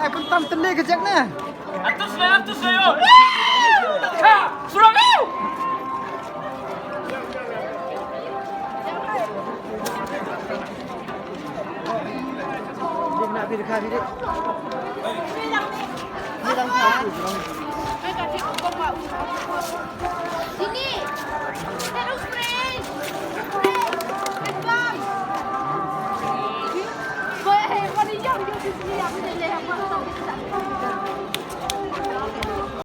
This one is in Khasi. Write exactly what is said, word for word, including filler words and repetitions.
Ai, pyntam tynne ka jek ne. Atus le, atus le, yo. Ka, surang, yo. Dia nak pergi dekat bilik. Dia dah.